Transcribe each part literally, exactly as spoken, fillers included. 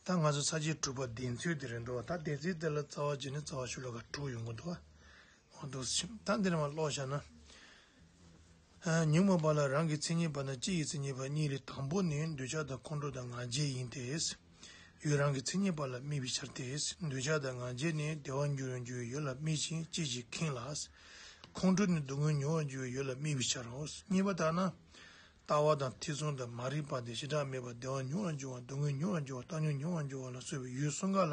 ད་ང་ཚོ་ས་བཅད་དྲུག་པ་བདེན་ཚིག་དེ་རེད་འདུག་ད་བདེན་ཚིག་དེ་ལ་རྩ་བ་བྱས་ནས་རྩ་བ་ཤུ་ལ་ཁ་དྲུག་ཡོང་གི་འདུག་འོ་འདུག་སེ་ད་འདི་ནས་མར་ཀློག་བཞག་ན། ཨ། ཉོན་མོངས་པ་ལ་རང་གི་མཚན་ཉིད་པ་དང་སྤྱི་ཡི་མཚན་ཉིད་པ་གཉིས་ལས་དང་པོ་ནི་འདོད་ཆགས་དང་ཁོང་ཁྲོ་དང་ང་རྒྱལ་ཡིན་ཏེ། ཡུལ་རང་གི་མཚན་ཉིད་པ་ལ་དམིགས་པའི་ཕྱིར་ཏེ། འདོད་ཆགས་དང་ང་རྒྱལ་ནི་བདེ་བ་འགྱུར་བར་འགྱུར་བའི་ཡུལ་ལ་དམིགས་ཤིང་སྐྱེད་ཅིང་ཁེངས་ལ། ཁོང་ཁྲོ་ནི་སྡུག་བསྔལ་མྱོང་བར་འགྱུར་བའི་ཡུལ་ལ་དམིགས་པའི་ཕྱིར་རོ། གཉིས་པ་ལྟར་ན། ལྟ་བ་དང་ཐེ་ཚོམ་དང་མ་རིག་པ་སྟེ་བྱེ་བྲག་མེད་པར་བདེ་བ་མྱོང་བར་འགྱུར་བ་སྡུག་བསྔལ་མྱོང་བར་འགྱུར་བ་རྟག་ཉིད་མྱོང་བར་འགྱུར་བ་ལ་སོགས་པའི་ཡུལ་གསུམ་ཀ་ལ་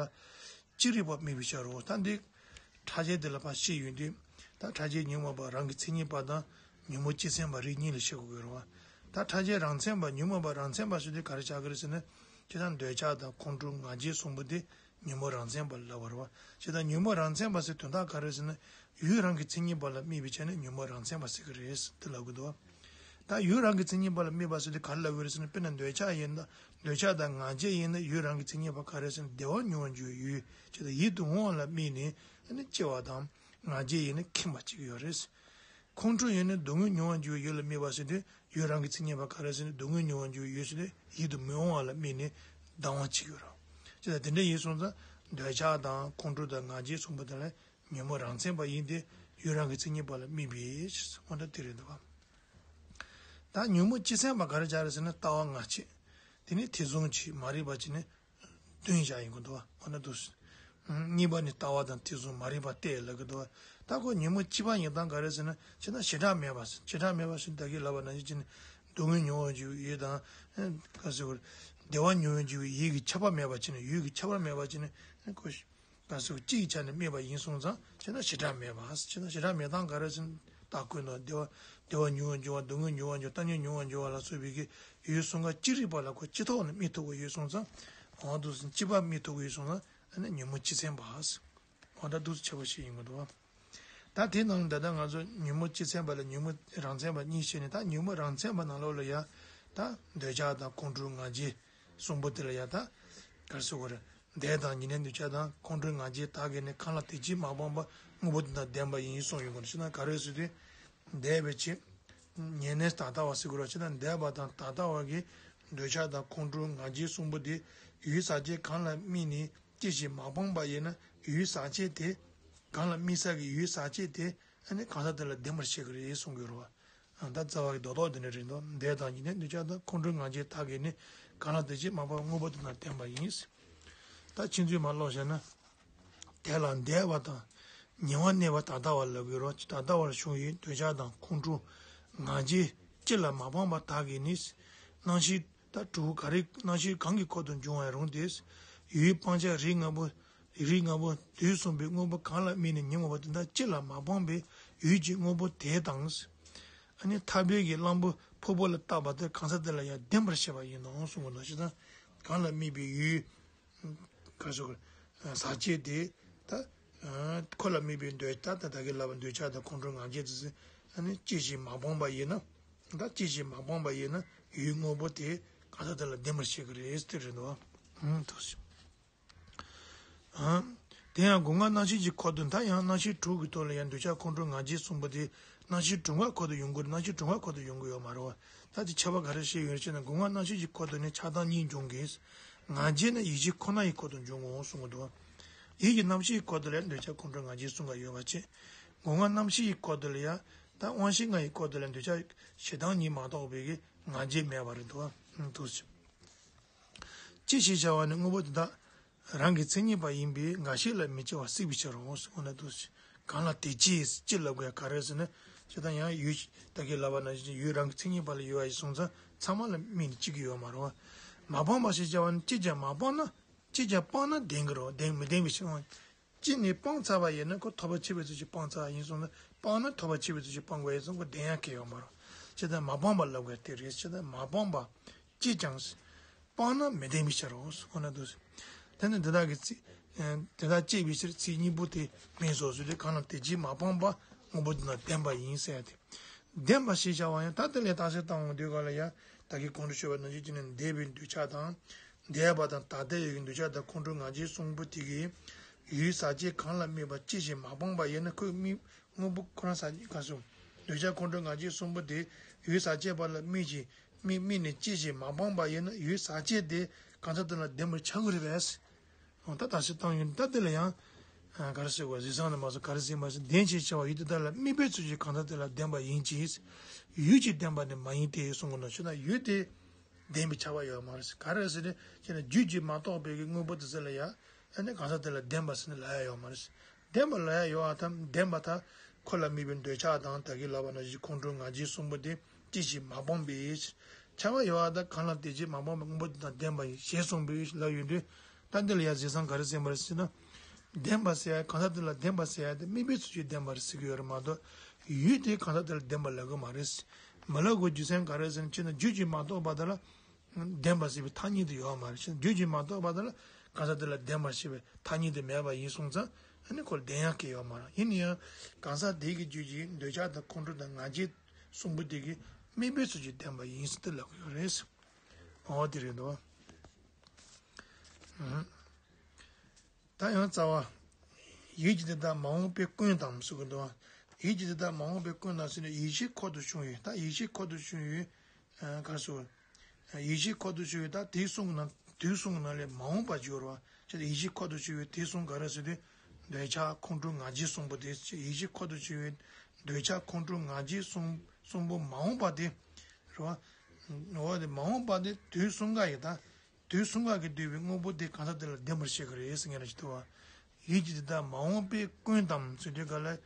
ཅི་རིགས་པ་དམིགས་པའི་ཕྱིར་རོ། ད་འདི་ཕྲ་རྒྱས་འདི་ལ་ཕར་བཤད་ཡོང་དུས། ད་ཕྲ་རྒྱས་ཉོན་མོངས་པ་རང་གི་མཚན་ཉིད་པ་དང་ཉོན་མོངས་སྤྱི་མཚན་པ་རིགས་གཉིས་ལ་ཕྱེ་དགོས་ཀྱི་རེད་བ། ད་ཕྲ་རྒྱས་རང་མཚན་པ་ཉོན་མོངས་པ་རང་མཚན་པ་ཟེར་དུས་ག་རེ་ཆགས་ཀྱི་རེད་ཟེར་ན། ཁྱེད་རང་འདོད་ཆགས་དང་ཁོང་ཁྲོ་ང་རྒྱལ་གསུམ་པོ་དེ་ཉོན་མོངས་རང་མཚན་པ་ལབ་པ་རེད་བ། ཁྱེད་རང་ཉོན་མོངས་རང་མཚན་པ་ཟེར་དོན་དག་ག་རེ་ཟེར་ན། ཡུལ་རང་གི་མཚན་ཉིད་པ་ལ་དམིགས་པའི་ཆ་ནས་ཉོན་མོངས་རང་མཚན་པ་ཟེར་གྱི་རེད་ཟེར་དེ་ལབ་ཀྱི་འདུག་ད་ཡུལ་རང་གི་མཚན་ཉིད་པ་ལ་དམིགས་པ་ཟེར་དུས་ག་རེ་ལབ་ཀྱི་རེད་ཟེར་ན། དཔེར་ན་འདོད་ཆགས་ཡིན་ན། འདོད་ཆགས་དང་ང་རྒྱལ་ཡིན་ན་ཡུལ་རང་གི་མཚན་ཉིད་པ་ག་རེ་ཟེར་ན། བདེ་བ་མྱོང་བར་འགྱུར་བའི་ཡུལ་ཅེས་དང་ཡིད་དུ་འོང་བ་ལ་དམིགས་ནས་ཨ་ནི་སྐྱེ་བ་དང་ང་རྒྱལ་ཡིན་ན་ཁེངས་པ་སྐྱེ་གི་ཡོད་རེད། ཁོང་ཁྲོ་ཡིན་ན་སྡུག་བསྔལ་མྱོང་བར་འགྱུར་བའི་ཡུལ་ལ་དམིགས་པ་ཟེར་དུས་ཡུལ་རང་གི་མཚན་ཉིད་པ་ག་རེ་ཟེར་ན། སྡུག་བསྔལ་མྱོང་བར་འགྱུར་བའི་ཡུལ་ཟེར་དུས་ཡིད་དུ་མི་འོང་བ་ལ་དམིགས་ནས་སྡང་བ་སྐྱེ་གི་ཡོད་རེད། ཅེས་དང་དེ་འདྲ་ཡིན་སོང་ཙང་འདོད་ཆགས་དང་ཁོང་ཁྲོ་དང་ང་རྒྱལ་གསུམ་པོ་དེ་ལ་ཉོན་མོངས་རང་མཚན་པ་ཡིན་ཏེ། ཡུལ་རང་གི་མཚན་ཉིད་པ་ལ་དམིགས་པའི་ཕྱིར་ཟེར་འོ་ན་དེ་རེད་འདུག་བ། ད་ཉོན་མོངས་སྤྱི་མཚན་པ་ག་རེ་ཆགས་རེད་ཟེར་ན། ལྟ་བ་ང་རྒྱལ། དེ་ནས་ཐེ་ཚོམ་གྱིས་མ་རིག་པ་བྱས་ནས་བཏོན་བཞག་ཡིན་དགོས་འདུག་བ། འོ་ན་འདུག་སེ། གཉིས་པ་ནི་ལྟ་བ་དང་ཐེ་ཚོམ་མ་རིག་པ་སྟེ་ལབ་ཀྱི་འདུག་བ། ད་ཁོ་ཉོན་མོངས་སྤྱི་པ་ཡིན་སྟངས་ག་རེ་ཟེར་ན། ཁྱེད་རང་བྱེ་བྲག་མེད་པ་ཟེར། བྱེ་བྲག་མེད་པ་ཟེར་ད་གིན་ལབ་པ་ནང་བཞིན་བྱས་ནས་སྡུག་བསྔལ་མྱོང་བར་འགྱུར་བའི་ཡུལ་དང་། ག་ཟེར་བར། བདེ་བ་མྱོང་བར་འགྱུར་བའི་ཡུལ་གྱི་ཁྱབ་པ་མེད་པ་བྱས་ནས། ཡུལ་གྱི་ཁྱབ་པ་མེད་པ་བྱས་ནས་ཁོ། ག་ཟེར་སྤྱི་ཡི་ཆ་ནས་དམིགས་པ་ཡིན་སོང་ཙང་ཁྱེད་རང་བྱེ་བྲག་མེད་པ། ཁྱེད་རང་བྱེ་བྲག་མེད་སྟངས་ག་རེ་ཟེར་ན། ད་ཁོ་ན་བདེ་བ་བདེ་བ་མྱོང་བར་འགྱུར་བ། སྡུག་བསྔལ་མྱོང་བར་འགྱུར་བ། རྟག་ཉིད་མྱོང་བར་འགྱུར་བ་ལ་སོགས་པའི་གི་ཡུལ་གསུམ་ཀ་ཅི་རིགས་པ་ལ་ཁོ་སྤྱི་ཐོག་ནས་དམིགས་ཐུབ་པ་ཡོད་སོང་ཙང་། འོ་འདུག་སེ་སྤྱི་པ་དམིགས་ཐུབ་པ་ཡོད་སོང་ཙང་ཨ་ནི་ཉོན་མོངས་སྤྱི་མཚན་པ། འོ་ད་འདུག་སེ་ཁྱད་པར་ཞིག་ཡིན་དགོས་འདུག་བ། ད་དེའི་ནང་ད་ལྟ་ང་ཚོ་ཉོན་མོངས་སྤྱི་མཚན་པ་ལ་ཉོན་མོངས་རང་མཚན་པ་གཉིས་བཤད་ནས། ད་ཉོན་མོངས་རང་མཚན་པ་ནང་ལོགས་ལ་ཡ། ད་འདོད་ཆགས་དང་ཁོང་ཁྲོ་ང་རྒྱལ་གསུམ་པོ་དེ་ལ་ཡ། ད་ག་རེ་ཟེར་དགོས་རེད། འདོད་དང་ཉེར་ལེན་འདོད་ཆགས་དང་ཁོང་ཁྲོའི་ང་རྒྱལ་དག་གིས་ནི། གང་ལ་དེ་ཕྱིར་མ་སྤངས་པར་དངོས་པོ་དེ་དང་ལྡན་པ་ཡིན་གསུངས་ཡོད་དགོས་ན། ཅི་ན་ག་རེ་ཟེར་དུས། འདོད་པའི་ཕྱིར། ཉེར་ལེན་དག་ལྟ་བ་ཟེར་དགོས་རེད། ཅི་ན་འདོད་པ་དང་དག་ལྟ་བ་གིས་འདོད་ཆགས་དང་ཁོང་ཁྲོ་ང་རྒྱལ་གསུམ་པོ་དེ་ཡུལ་ཟག་བཅས་གང་ལ་དམིགས་ནས་སྐྱེ་ཞིང་མ་སྤངས་པ་ཡིན་ན། ཡུལ་ཟག་བཅས་དེ། གང་ལ་དམིགས་ས་གི་ཡུལ་ཟག་བཅས་དེ་ཨ་ནི་གང་ཟག་དེ་ལ་ལྡན་པར་བྱེད་ཀྱི་རེད་གསུང་གི་ཡོད་རེད་བ། ད་རྩ་བ་གི་རྡོག་རྡོག་འདི་འདྲ་རེད་འདུག་འདོད་དང་ཉེར་ལེན་འདོད་ཆགས་དང་ཁོང་ཁྲོའི་ང་རྒྱལ་དག་གིས་ནི། གང་ལ་དེ་ཕྱིར་མ་སྤངས་པར་དངོས་པོ་དེ་དང་ལྡན་པ་ཡིན། ད་ཕྱིན་ཚུལ་མར་ཀློག་བྱས་ན། དེ་ལ་འདོད་པ་དང་ཉེ་བར་གནས་པ་དག་ལྟ་བ་ལབ་ཀྱི་རེད། དག་ལྟ་བར་བྱུང་བའི་འདོད་ཆགས་དང་ཁོང་ཁྲོ་ང་རྒྱལ་སྤྱི་ལ་མ་སྤངས་པ་དག་གིས་ནི། རྣམ་ཤེས་ད་དྲུག་ག་རེ། རྣམ་ཤེས་གང་གི་འཁོར་དུ་འབྱུང་བ་ཡང་རུང་སྟེ། ཡུལ་སྤང་བྱ་རིགས་ལྔ་པོ། རིགས་ལྔ་པོ་དུས་གསུམ་པའི་དངོས་པོ་གང་ལ་དམིགས་ནས་ཉོན་མོངས་པ་དེ་དག་སྤྱི་ལ་མ་སྤངས་པའི་ཡུལ་གྱི་དངོས་པོ་དེ་དང་། ཨ་ནི་ཐར་པའི་གི་གླང་པོ་ཕུང་པོ་ལ་བཏགས་པ་དེ་གང་ཟག་དེ་ལ་ཡང་ལྡན་པར་བྱེད་པ་ཡིན་ནོ་གསུངས་པ་ནང་བཞིན། ད་གང་ལ་དམིགས་པའི་ཡུལ། ག་རེ་ཟེར་དགོས་རེད། ཟག་བཅས་དེ། ད་ཁོ་ལ་དམིགས་པའི་འདོད་ད་ད་གིན་ལབ་པ་འདོད་ཆགས་དང་ཁོང་ཁྲོ་ང་རྒྱལ་དེ་ཚོ་ཨ་ནི་སྐྱེ་ཞིང་མ་སྤངས་པ་ཡིན་ན། ད་སྐྱེ་ཞིང་མ་སྤངས་པ་ཡིན་ན་ཡུལ་དངོས་པོ་དེ་གང་ཟག་དེ་ལ་ལྡན་པར་བྱེད་ཀྱི་རེད་ཟེར་དེ་རེད་འདུག་བ། ཨང་། དེ་ཡང་སྒོ་ལྔ་རྣམ་ཤེས་ཀྱི་འཁོར་དུ། ད་ཡང་རྣམ་ཤེས་དྲུག་གི་ཐོག་ལ་ཡང་འདོད་ཆགས་ཁོང་ཁྲོ་ང་རྒྱལ་གསུམ་པོ་དེ་རྣམ་ཤེས་དྲུག་པའི་འཁོར་དུ་ཡོང་གི་རེད། རྣམ་ཤེས་དྲུག་པའི་འཁོར་དུ་ཡོང་གི་ཡོད་མ་རེད་བ། ད་དེ་ཁྱད་པར་ག་རེ་བཤད་ཡོད་རེད་ཅེ་ན། སྒོ་ལྔ་རྣམ་ཤེས་ཀྱི་འཁོར་དུ་ནི་ཆགས་སྡང་གཉིས་འབྱུང་གི། ང་རྒྱལ་ནི་ཡིད་ཀྱི་ཁོ་ན་ཡི་འཁོར་དུ་འབྱུང་ངོ་གསུང་གི་འདུག་ཡིད་ཀྱི་རྣམ་ཤེས་ཀྱི་འཁོར་དུ་ལ་འདོད་ཆགས་ཁོང་ཁྲོ་ང་རྒྱལ་གསུམ་ཀ་ཡོད་པ་བྱས། སྒོ་ལྔ་རྣམ་ཤེས་ཀྱི་འཁོར་དུ་ལ་ཡང་ད་དབང་ཤེས་ལྔ་ཡི་འཁོར་དུ་ལ་འདོད་ཆགས་ཞེ་སྡང་གཉིས་མ་གཏོགས་པའི་གི་ང་རྒྱལ་མེད་པ་རེད་འདུག་བ། འདུག་སེ། ཅི་ཞེས་བྱ་བ་ནི་དངོས་པོ་དེ་དག་རང་གི་མཚན་ཉིད་པ་ཡིན་པས་ངེས་ཤེས་ལ་མི་སྐྱེ་བར་སྲིད་པའི་ཕྱིར་རོ། འོ་ན་འདུག་སེ། གང་ལ་དེ་ཅི་ཅི་ལབ་དགོས་ག་རེ་ཟེར་ན། ཅི་ལྟར་ཡང་ཡུལ་ད་གིན་ལབ་པ་ནང་བཞིན་ཡུལ་རང་གི་མཚན་ཉིད་པ་ལ་ཡོད་པ་ཡིན་སོང་ཙང་ཚང་མ་ལ་དམིགས་ནས་སྐྱེ་གི་ཡོད་མ་རེད་བ། མ་སྤངས་པ་ཞེས་བྱ་བ་ནི་ཅིས་ཀྱང་མ་སྤངས་ན། ཅིས་ཀྱང་སྤངས་ན་ལྡན་གི་རེད། ལྡན་མི་ལྡན་པའི་ཕྱིར་རོ། གཅིག་ནས་སྤངས་ཚར་བ་ཡིན་ན་ཁོ་ཐོབ་པ་ཆེ་བའི་ཚུལ་གྱིས་སྤངས་ཚར་ཡིན་སོང་ན། སྤངས་ན་ཐོབ་པ་ཆེ་བའི་ཚུལ་གྱིས་སྤང་དགོས་ཡིན་སོང་ཁོ་ལྡན་ཡག་གི་ཡོད་མ་རེད། ཇི་ལྟར་མ་སྤངས་པ་ལབ་དགོས་དེ་རེད། ཇི་ལྟར་མ་སྤངས་པ་ཅིས་ཀྱང་སྤངས་ན་མི་ལྡན་པའི་ཕྱིར་རོ། འོ་ན་འདུག་སེ། དེ་ནི་འདི་དག་གི་ཚིག་དེ་དག་བཅད་པའི་ཕྱིར་ཚིག་གཉིས་པོ་དེ་སྨོས་སོ་ཟེར་ཏེ། གང་ལ་དེ་ཅིས་མ་སྤངས་པ་དངོས་པོ་དེ་དང་ལྡན་པ་ཡིན་ཟེར་ཏེ། ལྡན་པ་ཞེས་བྱ་བ་ཡང་ད་དེ་ལས་རྟགས་གསལ་བཏང་འོང་དུས་ག་ལ་ཡང་ད་གིན་གོང་དུ་ཞུས་པ་ནང་བཞིན་བྱས་ནས་འདོད་པའི་འདོད་ཆགས་དང་། འདོད་པ་དང་ད་ལྟ་ཡོད་ཀྱི་འདོད་ཆགས་དང་ཁོང་ཁྲོ་ང་རྒྱལ་གསུམ་པོ་དེ་གིས་ཡུལ་ཟག་བཅས་གང་ལ་དམིགས་པ་སྐྱེ་ཞིང་མ་སྤངས་པ་ཡིན་ན། ཁོའི་དམིགས་དངོས་པོ་ཁོ་རང་ཟག་བཅས་ག་སོ། འདོད་ཆགས་ཁོང་ཁྲོ་ང་རྒྱལ་གསུམ་པོ་དེ་ཡུལ་ཟག་བཅས་པ་ལ་དམིགས་ཤིང་དམིགས་དམིགས་ནས་སྐྱེ་ཞིང་མ་སྤངས་པ་ཡིན་ན། ཡུལ་ཟག་བཅས་དེ་ གང་ཟག་དེ་ལ་ལྡན་པར་བྱ་དགོས་རེད་པས། འོ་ད་ད་ཞིག་བཏང་ཡོད་ད་དེ་ལ་ཡང་། ག་རེ་ཟེར་བ་གཟིགས་སྟངས་ནི་མ་སོ་ག་རེ་ཟེར་མ་ཟེར་ལྡན་ཞེས་བྱ་བ་ཡུལ་དེ་དག་ལ་དམིགས་པའི་ཚུལ་གྱིས་གང་ཟག་དེ་ལ་ལྡན་པ་ཡིན་གྱི། ཡུལ་གྱིས་ལྡན་པ་ནི་མ་ཡིན་ཏེ་གསུང་གི་ནོ་ཞེ་ན་ཡུལ་དེ་ལྡན་པའི་བྱ་བ་ཡོད་མ་རེད། ག་རེ་ཟེར་ན་ཅེ་ན་རྒྱུད་ཀྱིས་མ་རྟོགས་པའི་གི་དངོས་པོ་དེ་ཚོ་ལ་ཡང་ཨ་ནི་གང་ཟག་དེ་ལ་ལྡན་པ་ཟེར་ནི་ལ་ཡ་ཡོད་མ་རེད། ལྡན་པ་ལ་ཡ་ཡོད་ཨ་ཐམ་ལྡན་པ་ད་ཁོ་ལ་དམིགས་པའི་འདོད་ཆགས་དང་ད་གིན་ལབ་པ་ནང་བཞིན་ཁོང་ཁྲོ་ང་རྒྱལ་གསུམ་པོ་དེ་ཅི་ཞིག་མ་སྤངས་པའི་ཆ་བ་ཡོད་ཨ་ད་གང་ལ་དེ་ཅི་མ་སྤངས་པའི་དངོས་པོ་དེ་དང་ལྡན་པ་ཡིན་ཞེས་གསུངས་པའི་ལབ་ཡོད་དུས། ད་འདི་ལ་ཡང་གཟིགས་སྟངས་ག་རེ་ཟེར་བ་རེད་ཟེར་ན། ལྡན་པ་ཟེར་ཡ་གང་ཟག་དེ་ལ་ལྡན་པ་ཟེར་ཡ་དེ་དམིགས་པའི་ཚུལ་གྱིས་ལྡན་པ་རེད་ཟེར་གྱི་ཡོད་རེད་མ་གཏོགས། ཡུལ་དེ་གང་ཟག་དེ་ལ་ལྡན་པ་ལབ་གི་མ་རེད། མ་ལབ་དགོས་རྒྱུ་མཚན་ག་རེ་ཟེར་ན་ཅེ་ན་རྒྱུད་ཀྱིས་མ་རྟོགས་པ་དེ་ལ་ལྡན་པ་ཟེར་བའི་ཐ་སྙད་དེ་ཡོད་མ་རེད། རྒྱུད་ཀྱིས་མ་རྟོགས་པ་དེ་ལ་གང་ཟག་དེ་ལ་ལྡན་པ་ཞེས་པའི་ཐ་སྙད་དེ་མེད་པ་ཡིན་སོང་ཙང་ཨ་ནི་ཁོ་ལ་ལྡན་ཡག་གི་ཡོད་མ་རེད། ཡིན་ན་ཡང་གང་ཟག་དེ་གི་རྒྱུད་ཀྱི་འདོད་ཆགས་དང་ཁོང་ཁྲོ་དང་ང་རྒྱལ་གསུམ་པོ་དེ་གི་དམིགས་པའི་ཚུལ་གྱིས་ལྡན་པ་ཡིན་ཟེར་དེ་ལབ་གི་ཡོད་རེད། འོ་དེ་རེད་འདུག་ད་ཡང་རྩ་བ། ཡིད་ཀྱི་དེ་དག་མ་འོངས་པའི་ཀུན་ཏམ་ཟེར་གི་འདུག་ཡིད་ཀྱི་དེ་དག་མ་འོངས་པའི་ཀུན་ཏམ་ཟེར་ནས་ཡིད་ཆེས་འཁོར་དུ་བྱུང་ཡོད་ད་ཡིད་ཆེས་འཁོར་དུ་བྱུང་ཡོད། ག་རེ་ཟེར། ཡིད་ཆེས་འཁོར་དུ་ཆུད་པའི་ད་དུས་གསུམ་ནང་དུས་གསུམ་ནང་ལས་མ་འོངས་པ་སྦྱོར་བ་ཆེད་དུ་ཡིད་ཆེས་འཁོར་དུ་ཆུད་པའི་དུས་གསུམ་ག་རེ་ཟེར་དུས། འདོད་ཆགས་ཁོང་ཁྲོ་ང་རྒྱལ་གསུམ་པོ་དེ་ཡིད་ཆེས་འཁོར་དུ་ཆུད་པའི་འདོད་ཆགས་ཁོང་ཁྲོ་ང་རྒྱལ་གསུམ་གསུམ་པོ་མ་འོངས་པ་དེ། རེད་བ། འོ་དེ་མ་འོངས་པ་དེ་དུས་གསུམ་ཀ་ཡི་ད། དུས་གསུམ་ཀ་གིས་བསྡུས་པའི་དངོས་པོ་དེ་གང་ཟག་དེ་ལ་ལྡན་པར་བྱེད་ཀྱི་རེད་ཟེར་ངེས་ར་ཅི་ཐུབ་བ། ཡིད་ཀྱི་དེ་དག་མ་འོངས་པའི་ཀུན་ཏམ་ཟེར་དུས་ག་ལ།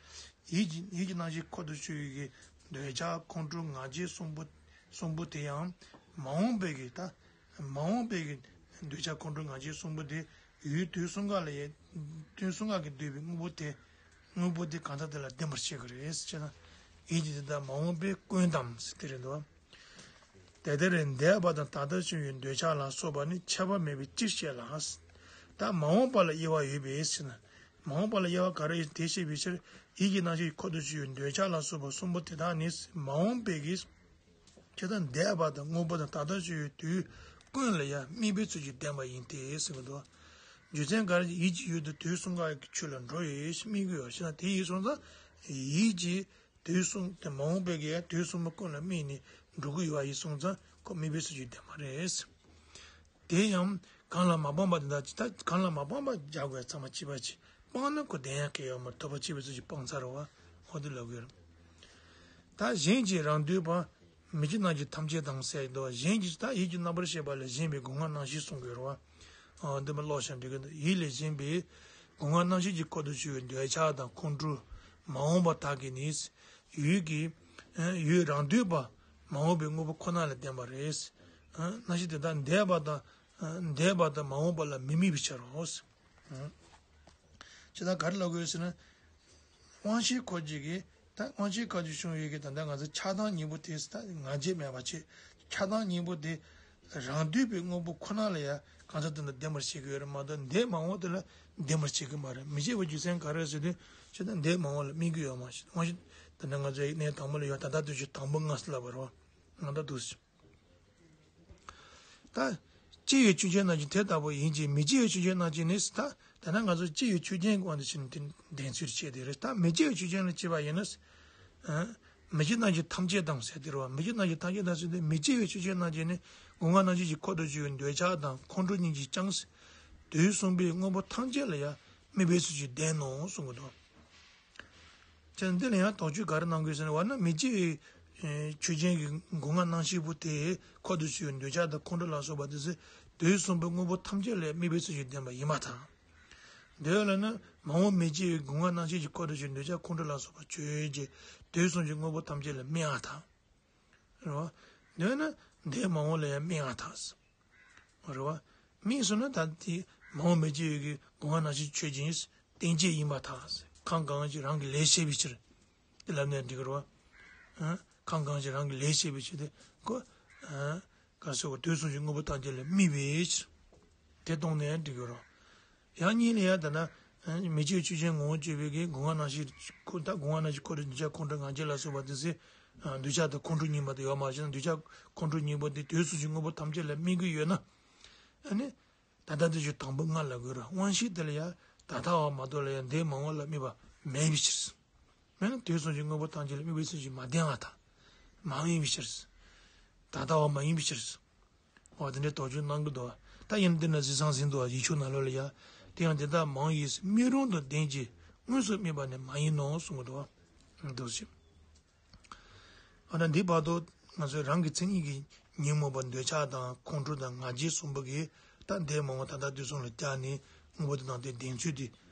ཡིད་ཀྱི་ཡིད་ཀྱི་རྣམ་ཤེས་འཁོར་དུ་ཆུད་ཡོད་ཀྱི་འདོད་ཆགས་ཁོང་ཁྲོ་ང་རྒྱལ་གསུམ་པོ་གསུམ་པོ་དེ་ཡང་མ་འོངས་པའི་གི་ད། མ་འོངས་པའི་གི་འདོད་ཆགས་ཁོང་ཁྲོ་ང་རྒྱལ་གསུམ་པོ་དེ་ཡུལ་དུས་གསུམ་ཀ་ལ་ཡ། དུས་གསུམ་ཀ་གིས་བསྡུས་པའི་དངོས་པོ་དེ། དངོས་པོ་དེ་གང་ཟག་དེ་ལ་ལྡན་པར་བྱེད་ཀྱི་རེད་ཟེར་ན། ཡིད་ཀྱི་དེ་དག་མ་འོངས་པའི་ཀུན་ཏམ་ཟེར་དེ་རེད་འདུག་དེ་ལྟར་འདས་པ་དང་ད་ལྟ་བྱུང་བའི་འདོད་ཆགས་ལ་སོགས་པ་ནི་ཁྱབ་པ་མེད་པའི་ཕྱིར་ཞེས་ལ། ད་མ་འོངས་པ་ལ་དབྱེ་བ་ཡོད་པས་ཟེར་ན། མ་འོངས་པ་ལ་དབྱེ་བ་ག་རེ་ཡོད་དེ་ཤེས་པའི་ཕྱིར་ཡིད་ཀྱི་རྣམ་ཤེས་ཀྱི་འཁོར་དུ་ཆུད་པའི་འདོད་ཆགས་ལ་སོགས་པ་གསུམ་པོ་དེ་དག་ནི་མ་འོངས་པའི་གི་ཇི་ལྟར་འདས་པ་དང་སྔོན་པོ་དང་ད་ལྟ་བྱུང་བའི་དུས་ཀུན་ལ་ཡང་དམིགས་པའི་ཚུལ་གྱིས་ལྡན་པ་ཡིན་ཏེ་ཟེར་གྱི་འདུག་རྒྱུ་མཚན་ག་རེ་ཡིད་ཀྱི་ཡུལ་དུ་དུས་གསུམ་ཀ་གི་ཆོས་ལ་འགྲོ་ཡོད་དམིགས་ཀྱི་ཡོད་ཞེ་ན་དེ་ཡིན་སོང་ཙང་ཡིད་ཀྱི་དུས་གསུམ་དེ་མ་འོངས་པའི་གི་དུས་གསུམ་པ་ཀུན་ལ་དམིགས་ནས་འགྲོ་གི་ཡོད་པ་ཡིན་སོང་ཙང་ཁོ་དམིགས་པའི་ཚུལ་གྱིས་ལྡན་པ་རེད། དེ་ཡང་གང་ལ་མ་སྤངས་པ་དེ་དག་ཅི་ད་གང་ལ་མ་སྤངས་པ་རྒྱག་དགོས་ཚང་མ་གཅིག་པ་ཅི་སྤངས་ན་ཁོ་བདེན་ཡག་གི་ཡོད་མ་ཐོབ་པ་གཅིག་པའི་ཚུལ་གྱིས་སྤངས་ཚར་བ་འོ་དེ་ལབ་དགོས། ད་གཞན་གྱི་རང་འདོད་པ་མི་སྐྱེ་རྣམ་བཅུ་ཐམས་ཅད་དང་ཟེར་དོ་གཞན་གྱི་ད་ཡིད་ཀྱི་རྣམ་པར་ཤེས་པ་ལས་གཞན་པའི་སྒོ་ལྔ་རྣམ་བཞི་གསུང་དགོས་རོ། འདི་མ་ཀློག་བྱ་འགྲིག་གི་འདུག་ཡིད་ལས་གཞན་པའི་སྒོ་ལྔ་རྣམ་བཞི་གྱི་འཁོར་དུ་ཆུད་པའི་འདོད་ཆགས་དང་ཁོང་ཁྲོ་མ་འོངས་པ་དག་གིས་ནི། ཡུལ་གྱི། ཡུལ་རང་འདོད་པ། མ་འོངས་པའི་དངོས་པོ་ཁོ་ན་ལ་ལྡན་པ་རེད། རྣམ་བཞི་དེ་དག་འདས་པ་དང་། འདས་པ་དང་མ་འོངས་པ་ལ་མི་དམིགས་པའི་ཕྱིར་རོ། ཅི་ད་ག་རེ་ལབ་དགོས་ཟེར་ན། དབང་ཤེས་འཁོར་གྱི་གི་ད་དབང་ཤེས་འཁོར་གྱི་བྱུང་ཡོད་ཀྱི་ད་ལྟ་ང་ཚོ་ཆགས་སྡང་གཉིས་པོ་དེ་ད་ང་རྒྱལ་མེད་པ་བྱེད། ཆགས་སྡང་གཉིས་པོ་དེ་རང་འདོད་པའི་དངོས་པོ་ཁོ་ན་ལ་ཡང་གང་ཟག་དེ་ལ་ལྡན་པར་བྱེད་ཀྱི་ཡོད་རེད་མ་གཏོགས་འདས་མ་འོངས་དེ་ལ་ལྡན་པར་བྱེད་ཀྱི་མ་རེད། མི་བྱེད་པའི་རྒྱུ་མཚན་ག་རེ་ཟེར་དུས་ཅི་ད་འདས་མ་འོངས་ལ་དམིགས་ཀྱི་ཡོད་མ་རེད། དབང་ཤེས་ད་ལྟ་ང་ཚོའི་གནས་དང་པོ་ལ་ཡོད་ད་ལྟ་དུས་ཀྱི་དང་པོ་ལྔ་ཟེར་ལབ་པ་རེད་བ། ང་ད་འདུག་ཟེར། ད། སྐྱེ་བའི་ཆོས་ཅན་རྣམས་ཀྱི་དེ་ལྟ་བུ་ཡིན་གྱི་མི་སྐྱེ་བའི་ཆོས་ཅན་རྣམས་ཀྱི་ནི་ད། ད་ནང་ང་ཚོ་སྐྱེ་བའི་ཆོས་ཅན་དབང་དུ་བྱས་ནས་དེ་བདེན་ཚིག་བྱས་དེ་རེད། ད་མི་སྐྱེ་བའི་ཆོས་ཅན་ལ་སྐྱེ་བ་ཡིན་ན། མི་སྐྱེ་རྣམས་ཀྱི་ཐམས་ཅད་དང་ཟེར་དེ་རེད་བ། མི་སྐྱེ་རྣམས་ཀྱི་ཐམས་ཅད་དང་ཟེར་དེ་མི་སྐྱེ་བའི་ཆོས་ཅན་རྣམས་ཀྱི་ནི་སྒོ་ལྔ་རྣམ་བཞི་གི་འཁོར་དུ་ཆུད་པའི་འདོད་ཆགས་དང་ཁོང་ཁྲོ་གཉིས་ཀྱིས་ཀྱང་། དུས་གསུམ་པའི་དངོས་པོ་ཐམས་ཅད་ལ་ཡང་དམིགས་པའི་ཚུལ་གྱིས་ལྡན་ནོ་གསུང་གི་འདུག་ཅེས་འདི་ལ་ཡང་དོགས་གཅོད་ག་རེ་གནང་དགོས་ཟེར་ན་འོ་ན་མི་སྐྱེ་བའི་ཆོས་ཅན་གྱི་སྒོ་ལྔ་རྣམ་བཞི་པོ་དེ་འཁོར་དུ་ཆུད་པའི་འདོད་ཆགས་དང་ཁོང་ཁྲོ་ལ་སོགས་པ་དེ་ཚེ་དུས་གསུམ་པའི་དངོས་པོ་ཐམས་ཅད་ལ་དམིགས་པའི་ཚུལ་གྱིས་ལྡན་པ་ཡིན་པར་ཐལ། འདོད་ལ་ནི་མ་འོངས་མི་སྐྱེ་བའི་སྒོ་ལྔ་རྣམ་བཞི་གྱི་འཁོར་དུ་ཆུད་འདོད་ཆགས་ཁོང་ཁྲོ་ལ་སོགས་པ་ཆོས་ཅན་དུས་གསུམ་གྱི་དངོས་པོ་ཐམས་ཅད་ལ་དམིགས་པར་ཐལ། རེད་བ། འདོད་ན་འདས་མ་འོངས་ལ་ཡང་དམིགས་པར་ཐལ། རེད་བ། དམིགས་སོང་ན་ད་དེ་མ་འོངས་མི་སྐྱེ་བའི་གི་སྒོ་ལྔ་རྣམ་བཞི་ཆོས་ཅན་རྟེན་ཅན་ཡིན་པར་ཐལ། གང་གང་ཞིག་རང་གི་ལས་བྱས་པའི་ཕྱིར། དེ་ལབ་ནས་འགྲིག་གི་རེད་བ། གང་གང་ཞིག་རང་གི་ལས་བྱས་པའི་ཕྱིར་དེ་ཀོ། ག་སོགས་དུས་གསུམ་གྱི་དངོས་པོ་ཐམས་ཅད་ལ་དམིགས་པའི་ཕྱིར། དེ་གཏོང་ནས་འགྲིག་གི་རེད། ཡང་གཉིས་ལ་ཡང་ད་ན། མི་སྐྱེ་བའི་ཆོས་ཅན་ངོ་བོ་གཅིག་པའི་གི་སྒོ་ལྔ་རྣམ་བཞི་ཁོ་ད་སྒོ་ལྔ་རྣམ་བཞི་འཁོར་དུ་འདོད་ཆགས་ཁོང་ཁྲོ་ང་རྒྱལ་ལ་སོགས་པ་དེ་ཚེ། འདོད་ཆགས་དང་ཁོང་ཁྲོ་གཉིས་པོ་དེ་ཡོད་མ་རེད་ན་འདོད་ཆགས་ཁོང་ཁྲོ་གཉིས་པོ་དེ་དུས་གསུམ་གྱི་དངོས་པོ་ཐམས་ཅད་ལ་དམིགས་ཀྱི་ཡོད་ན། ཨ་ནི། ད་ལྟ་དུས་ཀྱི་དང་པོ་ལྔ་ལ་དགོས་ར་དབང་ཤེས་དེ་ལ་ཡང་ད་ལྟ་བ་མ་གཏོགས་ལ་ཡང་འདས་མ་འོངས་ལ་དམིགས་པ་མེད་པའི་ཕྱིར། མེད་ན་དུས་གསུམ་གྱི་དངོས་པོ་ཐམས་ཅད་ལ་དམིགས་པའི་ཚུལ་གྱིས་མ་ལྡན་པར་ཐལ། མ་དམིགས་པའི་ཕྱིར། ད་ལྟ་བ་མ་ཡིན་པའི་ཕྱིར། འོ་དེ་འདྲའི་དོགས་གཅོད་གནང་གི་འདུག་ད་ཡིན་དེ་ན་གཟིགས་སང་ཟིན་འདུག་བ། ཡིག་ཆུང་ནང་ལོགས་ལ་ཡ། དེ་ཡང་དེ་དག་མང་ཡིས་སྨིན་རུང་དུ་ལྡན་གྱི་དངོས་སུ་སྨིན་པ་ནི་མ་ཡིན་ནོ་གསུངས་འདུག་བ། འདུག་ཞེས། ཨ་ད་འདི་བར་དུ་ང་ཚོས་རང་གི་མཚན་ཉིད་ཀྱི་ཉོན་མོངས་པ་འདོད་ཆགས་དང་ཁོང་ཁྲོ་དང་ང་རྒྱལ་གསུམ་པོ་གིས་ད་འདས་མ་འོངས་ད་ལྟ་དུས་གསུམ་ལ་བསྐྱལ་ནས་དངོས་པོ་དེ་དང་དེ་ལྡན་ཚུལ་དེ་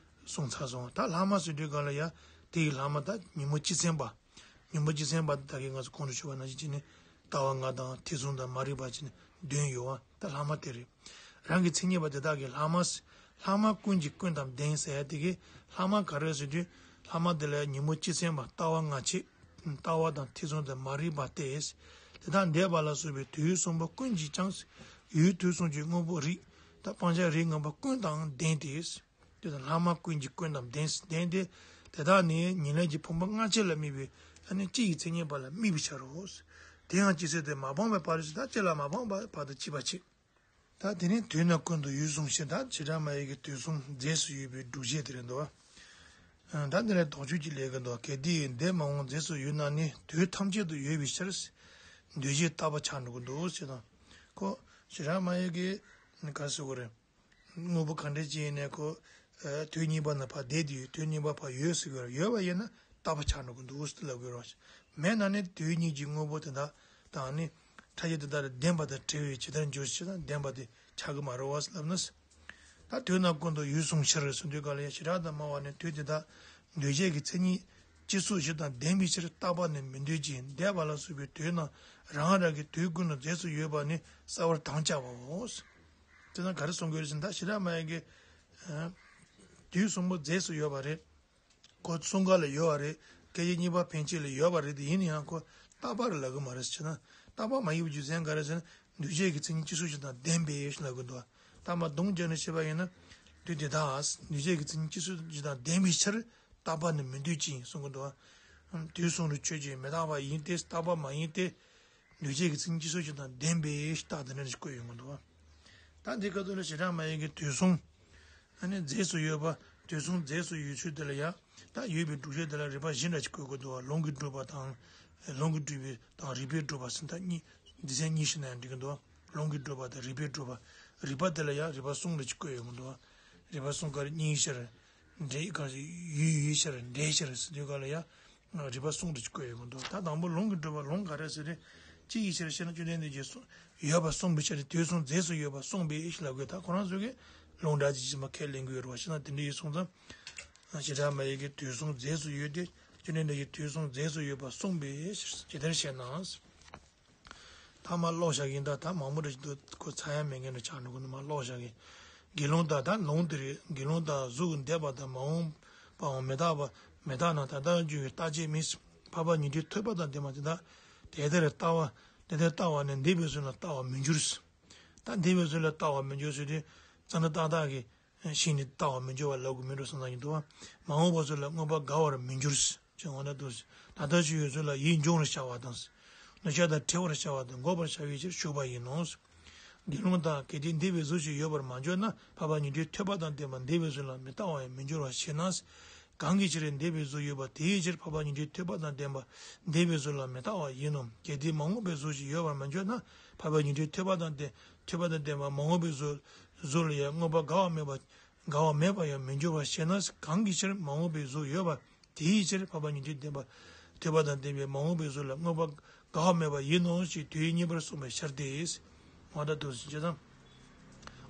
གསུངས་ཚར་སོང་། ད་ལྷག་མ་ཟེར་དུས་ག་ལ་ཡ་དེ་ཡི་ལྷག་མ་ད་ཉོན་མོངས་སྤྱི་མཚན་པ། ཉོན་མོངས་སྤྱི་མཚན་པ་དེ་དག་གིས་ང་ཚོ་གོང་དུ་ཞུས་པ་ནང་བཞིན་བྱས་ནས་ལྟ་བ་ལྔ་དང་ཐེ་ཚོམ་དང་མ་རིག་པ་བྱས་ནས་བདུན་ཡོད་བ། ད་ལྷག་མ་དེ་རེད། རང་གི་མཚན་ཉིད་པ་དེ་དག་གི་ལྷག་མ། ལྷག་མ་ཀུན་གྱི་ཀུན་དང་ལྡན་ཟེར་ཡ་དེ་གི་ལྷག་མ་ག་རེ་ཟེར་དུས། ལྷག་མ་དེ་ལ་ཉོན་མོངས་སྤྱི་མཚན་པ་ལྟ་བ་ལྔ་བྱས། ལྟ་བ་དང་ཐེ་ཚོམ་དང་མ་རིག་པ་སྟེ། དེ་དག་འདས་པ་ལ་སོགས་པའི་དུས་གསུམ་པ་ཀུན་གྱིས་ཀྱང་། ཡུལ་དུས་གསུམ་གྱི་དངོས་པོ་རིག་ད་སྤང་བྱ་རིགས་ངན་པ་ཀུན་དང་ལྡན་ཏེ། དེ་དང་ལྷག་མ་ཀུན་གྱི་ཀུན་དང་ལྡན་ལྡན་ཏེ། དེ་དག་ནི་ཉེར་ལེན་གྱི་ཕུང་པོ་ལྔ་བཅུ་ལ་དམིགས་པའི་ཨ་ནི་སྤྱི་ཡི་མཚན་ཉིད་པ་ལ་དམིགས་པའི་ཕྱིར་རོ། དེ་ཡང་ཇི་སྲིད་དུ་མ་སྤངས་པའི་བར་དུ་ད་ཅི་ལ་མ་སྤངས་པའི་བར་དུ་བྱས་པ་ཆེ། ད་དེ་ནས་དུས་ན་ཀུན་ཏུ་ཡུལ་བཟུང་ཕྱིར། ད་བྱེ་བྲག་སྨྲ་བའི་གི་དུས་གསུམ་རྫས་སུ་ཡོད་པའི་སྒྲུབ་བྱེད་དེ་རེད་འདུག་བ། ད་འདི་ལས་དོགས་གཅོད་ཀྱི་ལས་ཀྱི་འདུག་གལ་ཏེ་འདས་མ་འོངས་རྫས་སུ་ཡོད་ན་ནི་དུས་ཐམས་ཅད་དུ་ཡོད་པའི་ཕྱིར། འདུས་བྱས་རྟག་པ་ཆགས་འགྲོ་གི་འདུག་ཟེར་དང་། ཁོ་བྱེ་བྲག་སྨྲ་བའི་གི་ག་ཟེར་དགོས་རེད། དངོས་པོ་གང་འདྲ་ཅིག་ཡིན་ནའི་ཁོ། ཨ་དུས་གཉིས་པ་ན་ཕར་བསྡད་དེ་ཡོད། དུས་གཉིས་པ་ཕར་ཡོད་ཟེར་གི་རེད། ཡོད་པ་ཡིན་ན་རྟག་པ་ཆགས་འགྲོ་གི་འདུག་ཟེར་ལབ་དགོས་རེད། མེད་ན་ནི་དུས་གཉིས་ཀྱི་དངོས་པོ་དེ་དག་དང་ནི་ཕྲ་རྒྱས་དེ་དག་ལ་ལྡན་པ་དང་བྲལ་བའི་ཇི་ལྟར་འགྱུར་ཞེ་ན་ལྡན་པ་དེ་ཆགས་ཀྱི་མ་རེད་བ་ལབ་ན། ད་དུས་ན་ཀུན་ཏུ་ཡུལ་བཟུང་ཕྱིར་ཟེར་དུས་ག་ལ་ཡང་བྱེ་བྲག་ཏུ་སྨྲ་བ་ནི་དུས་དེ་དག་འདུས་བྱས་ཀྱི་མཚན་ཉིད་སྤྱི་གཙུག་བཞི་དང་ལྡན་པའི་ཕྱིར་རྟག་པ་ནི་མི་འདོད་ཅིང་། འདས་པ་ལ་སོགས་པའི་དུས་ན་རང་རང་གི་དུས་ཀུན་ཏུ་རྫས་སུ་ཡོད་པ་ནི་གསལ་བར་དམ་བཅའ་བའོ། དེ་ན་ག་རེ་གསུང་གི་ཡོད་ཟེར་ན། ད་བྱེ་བྲག་སྨྲ་བའི་གི་ཨ་དུས་གསུམ་པོ་རྫས་སུ་ཡོད་པ་རེད། ཁོ་གསུམ་ཀ་ལ་ཡོད་པ་རེད། སྐད་ཅིག་གཉིས་པ་ཕན་ཆད་ལ་ཡོད་པ་རེད། དེ་ཡིན་ན་ཡང་ཁོ་རྟག་པ་རེད་ལབ་གི་མ་རེད་ཟེར་ན། རྟག་པ་མ་ཡིན་པའི་རྒྱུ་མཚན་ག་རེ་ཟེར་ན། འདུས་བྱས་ཀྱི་མཚན་ཉིད་སྤྱི་གཙུག་བཞི་དང་ལྡན་པས་ལབ་གི་འདུག་རྟག་པ་སྡོམ་བརྒྱབ་ནས་བཤད་པ་ཡིན་ན། དུས་དེ་དག་འདུས་བྱས་ཀྱི་མཚན་ཉིད་སྤྱི་གཙུག་བཞི་དང་ལྡན་པའི་ཕྱིར་རྟག་པ་ནི་མི་འདོད་ཅིང་གསུང་གི་འདུག་དུས་གསུམ་དུ་ཆོས་ཅན་མི་རྟག་པ་ཡིན་ཏེ། རྟག་པ་མ་ཡིན་ཏེ། འདུས་བྱས་ཀྱི་མཚན་ཉིད་སྤྱི་གཙུག་བཞི་དང་ལྡན་པའི་རྟགས་དེ་འདྲ་ཞིག་བཀོད་ཡོང་གི་འདུག་ད་འདི་སྐབས་དུ་ལ་བྱེ་བྲག་སྨྲ་བའི་གི་དུས་གསུམ། ཨ་ནི་རྫས་སུ་ཡོད་པ། དུས་གསུམ་རྫས་སུ་ཡོད་ཚུལ་དེ་ལ་ཡང་། ད་ཡོད་པའི་སྒྲུབ་བྱེད་དེ་ལ་རིགས་པ་བཞི་འདྲ་ཞིག་བཀོད་དགོས་འདུག་ལུང་གིས་སྒྲུབ་པ་དང་། ལུང་གིས་སྒྲུབ་པའི་དང་རིགས་པས་སྒྲུབ་པ་ཟེར་ད་གཉིས། སྡེ་ཚན་གཉིས་ཤིག་ན་ཡང་འགྲིག་གི་འདུག་ལུང་གིས་སྒྲུབ་པ་དང་རིགས་པས་སྒྲུབ་པ། རིགས་པ་དེ་ལ་ཡང་རིགས་པ་གསུམ་འདྲ་ཞིག་བཀོད་ཡོང་གི་འདུག་རིགས་པ་གསུམ་ག་རེ། གཉིས་ཤར། འདྲེས་ག་རེ། ཡུལ་ཡུལ་ཤར། འདྲེས་ཤར་ཟེར་དུས་ག་ལ་ཡང་། རིགས་པ་གསུམ་དུ་བཀོད་ཡོད་མི་འདུག་ད་དང་པོ་ལུང་གིས་སྒྲུབ་པ་ལུང་ག་རེ་ཟེར་ཏེ། ཅི་ཡི་ཕྱིར་ཞེ་ན། བཅོམ་ལྡན་འདས་ཀྱིས་གསུངས་ཡོད་པ་གསུངས་པའི་ཕྱིར། དུས་གསུམ་རྫས་སུ་ཡོད་པ་གསུངས་པས་ལབ་དགོས། ད་ཁོ་རང་ཚོ་གིས་ལུང་འདྲ་ཅིག་ཅིག་མ་ཁས་ལེན་གྱི་ཡོད་རེད་བ། ཞེ་ན་དེ་འདྲ་ཡིན་སོང་ཙང་། བྱེ་བྲག་སྨྲ་བའི་གི་དུས་གསུམ་རྫས་སུ་ཡོད་དེ། བཅོམ་ལྡན་འདས་ཀྱིས་དུས་གསུམ་རྫས་སུ་ཡོད་པ་གསུངས་པས་ཇི་ལྟར་ཞེ་ན། ད་མར་ཀློག་བཞག་གི་ཡིན། ད་ད་མང་པོ་འདྲ་ཞིག་འདུག་ཁོ་ཚར་ཡ་མེད་མཁན་འདྲ་ཆགས་འགྲོ་གི་འདུག་མར་ཀློག་བཞག་གི། དགེ་སློང་དག་ད་ལུང་དེ་རེད། དགེ་སློང་དག་གཟུགས་འདས་པ་དང་མ་འོངས་པའང་མི་རྟག་པ། མི་རྟག་ན་ད་ལྟར་འགྱུར་བའི་རྟག་ཆད་མིན། འཕགས་པ་ཉན་ཐོས་ཐོས་པ་དང་ལྡན་པ་དེ་དག་དེ་ལྟར་ལྟ་བ། དེ་ལྟར་ལྟ་བ་ནི་འདས་པའི་གཟུགས་ལ་ལྟ་བར་མི་འགྱུར། ད་འདས་པའི་གཟུགས་ལ་ལྟ་བར་མི་འགྱུར་ཟེར་དུས་རྩ་ན་ཏག་ཏག་གི་ཤིང་ནི་ལྟ་བར་མི་འགྱུར་བ་ལབ་དགོས་མི་འགྲོ་བསམ་བསམ་གྱི་འདུག་མ་འོངས་པ་ཚོ་ལ་མངོན་པར་དགའ་བར་མི་འགྱུར་ཅེས་འོ་ན་འདུག་ད་ལྟ་ཞིག་ཡོད་ཚོད་ལ་ཡིད་འབྱུང་བར་བྱ་བ་དང་། གནོད་བྱ་དང་བྲལ་བར་བྱ་བ་དང་འགོག་པར་བྱ་བའི་ཕྱིར་ཞུགས་པ་ཡིན་ནོ། དགེ་སློང་དག་གལ་ཏེ་འདས་པའི་གཟུགས་ཤིག་ཡོད་པར་མ་འགྱུར་ན་འཕགས་པ་ཉན་ཐོས་ཐོས་པ་དང་ལྡན་པ་འདས་པའི་གཟུགས་ལ་མི་ལྟ་བར་ཡང་མི་འགྱུར་བར་ཞེ་ན། གང་གི་ཕྱིར་འདས་པའི་གཟུགས་ཡོད་པ་དེའི་ཕྱིར་འཕགས་པ་ཉན་ཐོས་ཐོས་པ་དང་ལྡན་པ་འདས་པའི་གཟུགས་ལ་མི་ལྟ་བ་ཡིན་ནོ། གལ་ཏེ་མ་འོངས་པའི་གཟུགས་ཤིག་ཡོད་པར་མ་གྱུར་ན་འཕགས་པ་ཉན་ཐོས་ཐོས་པ་དང་ལྡན་ཐོས་པ་དང་ལྡན་པ་མ་འོངས་པའི་གཟུགས་གཟུགས་ལ་ཡང་མངོན་པར་དགའ་བ་མེད་པ་དགའ་བ་མེད་པར་ཡང་མི་འགྱུར་བར་ཞེ་ན། གང་གི་ཕྱིར་མ་འོངས་པའི་གཟུགས་ཡོད་པ་དེའི་ཕྱིར་འཕགས་པ་ཉན་ཐོས་ལྡན་པ་ཐོས་པ་དང་ལྡན་པས་མ་འོངས་པའི་གཟུགས་ལ་མངོན་པར་དགའ་བ་མེད་པ་ཡིན་ནོ་ཞེས་དུས་གཉིས་པར་གསུངས་པའི་ཕྱིར་ཏེ། འོ་ད་དུ་ཞེས་དང་།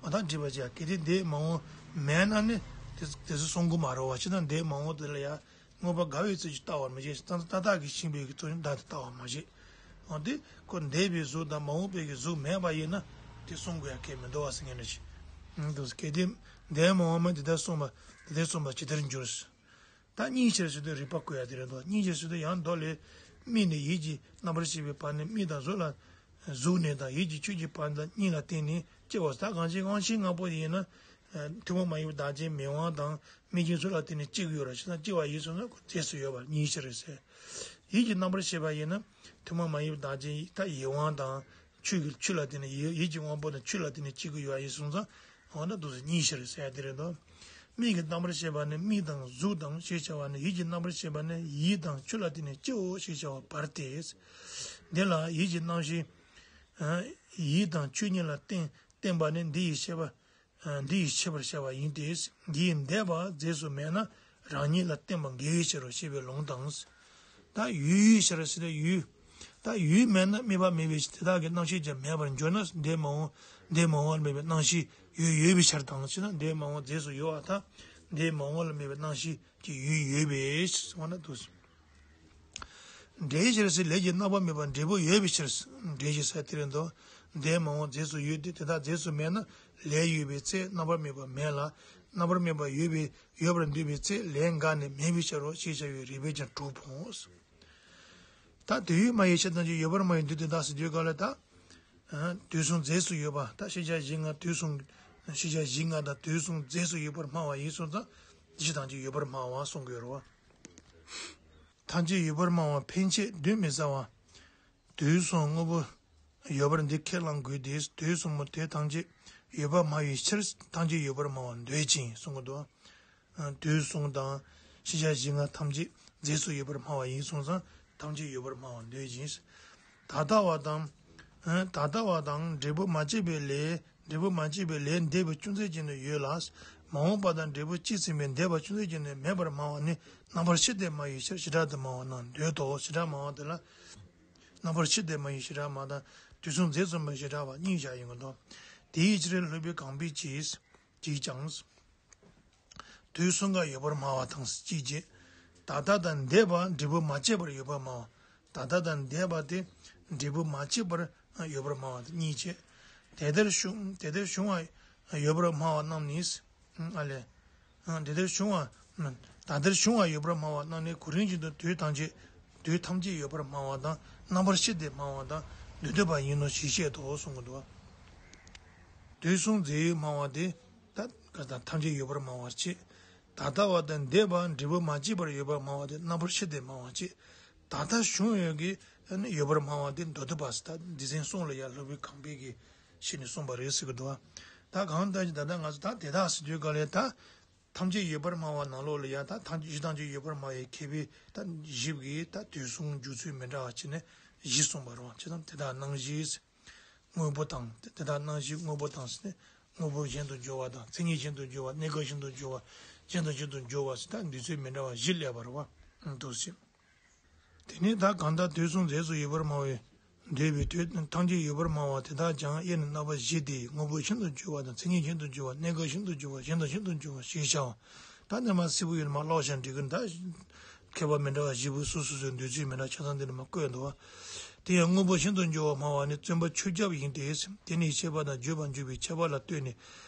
འོ་ད་འདྲི་བ་བྱས། གལ་ཏེ་འདས་མ་འོངས་མེད་ན་ནི་དེ་དེ་ཚོ་གསུང་གི་མ་རེད་བ། ཅི་ན་འདས་མ་འོངས་དེ་ལ་ཡང་མངོན་པར་དགའ་བའི་ཚུལ་གྱིས་ལྟ་བར་མི་བྱེད། ཏག་ཏག་གི་ཤིང་པའི་གི་ཚུལ་གྱིས་བདག་དེ་ལྟ་བར་མ་བྱེད། འོ་དེ་ཁོ་འདས་པའི་གཟུགས་དང་མ་འོངས་པའི་གི་གཟུགས་མེད་པ་ཡིན་ན་དེ་གསུང་དགོས་ཡ་གལ་མི་འདུག་བ་ཟེར་མཁན་རེད། གལ་ཏེ་འདས་མ་འོངས་མེད་དེ་ལྟར་གསུངས་པ་དེ་ལྟར་གསུངས་པ་ཇི་ལྟར་འགྱུར། ད་གཉིས་ཆར་ཟེར་དུས་རིགས་པ་བཀོད་ཡ་དེ་རེད་དོ། གཉིས་ཆར་ཟེར་དུས་ཡང་མདོ་ལས། མིག་ནས་ཡིད་ཀྱི་རྣམ་པར་ཤེས་པའི་བར་ནས་མིག་དང་གཟུགས་ལ། གཟུགས་ནས་དང་ཡིད་ཀྱི་ཆོས་ཀྱི་བར་དང་གཉིས་ལ་བརྟེན་ནས་སྐྱེ་བ། ད་གང་ཅི་དབང་ཤེས་ལྔ་པོ་ཡིན་ན། ཐུན་མོང་མ་ཡིན་པའི་བདག་རྐྱེན་མིག་དབང་དང་མིག་གི་གཟུགས་ལ་བརྟེན་ནས་སྐྱེ་གི་ཡོད་ར། ཞེ་ན་སྐྱེ་བ་ཡིན་སོང་ན་རྫས་སུ་ཡོད་པ་གཉིས་ཆར་རེད་ཟེར། ཡིད་ཀྱི་རྣམ་པར་ཤེས་པ་ཡིན་ན། ཐུན་མོང་མ་ཡིན་པའི་བདག་རྐྱེན་ད་ཡིད་དབང་དང་། ཆོས་ཀྱི་ཆོས་ལ་བརྟེན་ནས་ཡིད་ཡིད་ཀྱི་དབང་པོ་དང་ཆོས་ལ་བརྟེན་ནས་སྐྱེ་གི་ཡོད་ཡིན་སོང་ཙང་། འོ་ན་འདུག་སེ་གཉིས་ཤར་ཟེར་ཡ་དེ་རེད་དོ། མིག་གི་རྣམ་པར་ཤེས་པ་ནི་མིག་དང་གཟུགས་དང་ཞེས་བྱ་བ་ནི་ཡིད་ཀྱི་རྣམ་པར་ཤེས་པ་ནི་ཡིད་དང་ཆོས་ལ་བརྟེན་ནས་སྐྱེའོ་ཞེས་བྱ་བ་བར་ཏེ། འདི་ལ་ཡིད་ཀྱི་རྣམ་ཤེས་ཡིད་དང་ཆོས་གཉིས་ལ་བརྟེན། བརྟེན་པ་ནི་འདི་ཡིས་ཤེས་པ། འདི་ཡིས་ཤེས་པར་བྱ་བ་ཡིན་ཏེ། འདི་ཡིས་འདས་པ་རྫས་སུ་མེད་ན་རང་ཉིད་ལ་བརྟེན་པ་འགལ་བའི་ཕྱིར་རོ་ཞེས་པའི་ལུང་དང་། ད་ཡུལ་ཡུལ་ཕྱིར་ཟེར་ཏེ་ཡུལ། ད་ཡུལ་མེད་ན་དམིགས་པ་མེད་པའི་ཕྱིར་དེ་དག་གི་རྣམ་ཤེས་ཀྱང་མེད་པར་འགྱུར་ན་འདས་མ་འོངས་འདས་མ་འོངས་ལ་དམིགས་པའི་རྣམ་ཤེས་ཡུལ་ཡོད་པའི་ཕྱིར་དང་ཕྱིར་ན་འདས་མ་འོངས་རྫས་སུ་ཡོད་པ་དང་འདས་མ་འོངས་ལ་དམིགས་པའི་རྣམ་ཤེས་ཀྱི་ཡུལ་ཡོད་པའི་ཕྱིར་ཟེར་བ་ན་འདུག་འབྲས་ཕྱིར་ཟེར་ལས་ཀྱི་རྣམ་པར་དམིགས་པ་འབྲས་བུ་ཡོད་པའི་ཕྱིར། འབྲས་ཞེས་ཟེར་དེ་རེད་དོ། འདས་མ་འོངས་རྫས་སུ་ཡོད་དེ་དེ་དག་རྫས་སུ་མེད་ན་ལས་ཡོད་པའི་ཚེ་རྣམ་པར་དམིགས་པ་མེད་ལ། རྣམ་པར་དམིགས་པ་ཡོད་པའི་ཡོད་པར་འདོད་པའི་ཚེ་ལས་འགགས་ནས་མེད་པའི་ཕྱིར་རོ་ཞེས་བྱ་བའི་རིགས་པས་ཀྱང་གྲུབ་བོ། ད་དུས་ཡོད་མ་ཡིན་ཕྱིར་ཐམས་ཅད་ཡོད་པར་སྨྲ་བའི་མདོ་དེ་དག་ཟེར་དུས་ག་ལ་ད། དུས་གསུམ་རྫས་སུ་ཡོད་པ་ད་ཤེས་བྱ་གཞི་ལྔ་དུས་གསུམ། ཤེས་བྱ་གཞི་ལྔ་དང་དུས་གསུམ་རྫས་སུ་ཡོད་པར་སྨྲ་བ་ཡིན་སོང་ཙང་ཕྱིར་ཐམས་ཅད་ཡོད་པར་སྨྲ་བ་གསུང་དགོས་རོ། ཐམས་ཅད་ཡོད་པར་སྨྲ་བ་ཕན་ཆད་གདོན་མི་ཟ་བ། དུས་གསུམ་དངོས་པོ་ཡོད་པར་འདི་ཁས་བླང་དགོས་ཏེ། དུས་གསུམ་མོ་དེ་ཐམས་ཅད་ཡོད་པར་སྨྲ་བའི་ཕྱིར་ཐམས་ཅད་ཡོད་པར་སྨྲ་བ་འདོད་ཅིང་གསུང་གི་འདུག་དུས་གསུམ་དང་ཤེས་བྱ་གཞི་ལྔ་ཐམས་ཅད་རྫས་སུ་ཡོད་པར་སྨྲ་བ་ཡིན་སོང་ཙང་ཐམས་ཅད་ཡོད་པར་སྨྲ་བ་འདོད་ཅིང་། ད་ལྟ་བ་དང་། ད་ལྟ་བ་དང་འབྲས་བུ་མ་སྐྱེས་པའི་ལས། འབྲས་བུ་མ་སྐྱེས་པའི་ལས་འདས་པའི་ཅུང་ཟད་ཅིག་ནི་ཡོད་ལ། མ་འོངས་པ་དང་འབྲས་བུ་སྐྱེས་ཟིན་པའི་འདས་པ་ཅུང་ཟད་ཅིག་ནི་མེད་པར་སྨྲ་བ་ནི་རྣམ་པར་ཕྱེ་སྟེ་སྨྲ་བའི་ཕྱིར་བྱེ་བྲག་ཏུ་སྨྲ་བ་རྣམས་འདོད་དོ། བྱེ་བྲག་སྨྲ་བ་དེ་ལ། རྣམ་པར་ཕྱེ་སྟེ་སྨྲ་བའི་བྱེ་བྲག་སྨྲ་དང་དུས་གསུམ་རྫས་སུ་སྨྲ་བའི་བྱེ་བྲག་སྨྲ་གཉིས་བཞག་ཡོང་གི་འདུག་དེའི་ཕྱིར་སློབ་དཔོན་གང་པས་ཀྱིས། ཀྱིས་ཀྱང་། དུས་གསུམ་ཀ་ཡོད་པར་སྨྲ་བ་དང་གཅིག་བྱས། ད་ལྟ་དང་འདས་པ་འབྲས་བུ་མ་སྐྱེས་པར་ཡོད་པར་སྨྲ་བ། ད་ལྟ་དང་འདས་པ་དེ་འབྲས་བུ་མ་སྐྱེས་པར་ཡོད་པར་སྨྲ་བ་དེ་གཉིས་བྱས། དེ་ལྟར་བྱུང་དེ་ལྟར་བྱུང་བ་ཡོད་པར་སྨྲ་བ་རྣམས་ནི། ཨ་ལས། དེ་ལྟར་བྱུང་བ། ད་ལྟར་བྱུང་བ་ཡོད་པར་སྨྲ་བ་རྣམས་ནི་གོ་རིམ་བཞིན་དུ་དུས་ཐམས་ཅད་དུས་ཐམས་ཅད་ཡོད་པར་སྨྲ་བ་དང་རྣམ་པར་ཕྱེ་སྟེ་སྨྲ་བ་དང་མདོར་བསྡུས་པ་ཡིན་ནོ་ཞེས་བཤད་དོ་གསུང་གི་འདུག་དུས་གསུམ་རྫས་ཡོད་སྨྲ་བ་དེ། ད་ག་དང་ཐམས་ཅད་ཡོད་པར་སྨྲ་བར་བྱེད། ད་ལྟ་བ་དང་འདས་པ་འབྲས་བུ་མ་སྐྱེས་པར་ཡོད་པར་སྨྲ་བ་དེ་རྣམ་པར་ཕྱེ་སྟེ་སྨྲ་བར་བྱེད། ད་ལྟ་བྱུང་ཡོད་ཀྱི་ཡོད་པར་སྨྲ་བ་དེ་མདོར་བསྡུས་པ་ཟེར་ད་སྡེ་ཚན་གསུམ་ལ་ཡང་སློབ་དཔོན་གང་པས་ཀྱིས་ཕྱེ་ནས་གསུངས་པ་རེད་ཟེར་གྱི་འདུག་ད་གང་ལྟར་ད་ལྟ་ང་ཚོ་ད་དེ་དག་ཟེར་དུས་ག་ལས་ད། ཐམས་ཅད་ཡོད་པར་སྨྲ་བ་ནང་ལོགས་ལ་ཡང་ད་ཐམས་ཅད་ཐམས་ཅད་ཡོད་པར་སྨྲ་བའི་མཁས་པའི་ད་བཞི་པོ་གིས་ད་དུས་གསུམ་འཇུག་ཚུལ་མི་འདྲ་བ་བྱས་ནས་བཞི་གསུངས་པ་རེད་བ། ཇི་ལྟར་དེ་དག་སྣང་བཞི། དངོས་པོ་དང་དེ་དག་སྣང་བཞི་དངོས་པོ་དང་ཟེར་ནས་དངོས་པོ་གཞན་དུ་འགྱུར་བ་དང་མཚན་ཉིད་གཞན་དུ་འགྱུར་བ་གནས་སྐབས་གཞན་དུ་འགྱུར་བ་གཞན་དང་གཞན་དུ་འགྱུར་བ་ཟེར་ད་འདོད་ཚུལ་མི་འདྲ་བ་བཞི་སླེབས་པ་རེད་བ། འདུག་ཟེར། དེ་ནས་ད་གང་ལྟར་དུས་གསུམ་རྫས་སུ་ཡོད་པར་སྨྲ་བས། འདོད་པའི་དུས་ཐམས་ཅད་ཡོད་པར་སྨྲ་བ་དེ་དག་ཀྱང་དབྱེ་ནས་རྣམ་པ་བཞི་སྟེ་དངོས་པོ་གཞན་དུ་འགྱུར་བ་དང་མཚན་ཉིད་གཞན་དུ་འགྱུར་བ་གནས་སྐབས་གཞན་དུ་འགྱུར་བ་གཞན་དང་གཞན་དུ་འགྱུར་བ་ཞེས་བྱའོ། ད་ནི་མ་སིལ་བུ་ཡོད་ལ་མ་ཀློག་ཤག་འགྲིག་གི་ད། མཁས་པ་མི་འདྲ་བ་བཞི་པོ་སོ་སོ་སོའི་འདོད་ཚུལ་མི་འདྲ་ཆ་ཚང་འདི་ནས་མ་བཀོད་འདུག་བ། དེ་ཡང་དངོས་པོ་གཞན་དུ་འགྱུར་བར་སྨྲ་བ་ནི་བརྩོན་པ་ཆོས་སྐྱབས་ཡིན་ཏེ། དེ་ནི་བཤད་པ་དང་བརྗོད་པར་འཇུག་པའི་ཁྱད་པར་ལ་ལྟོས་ནས།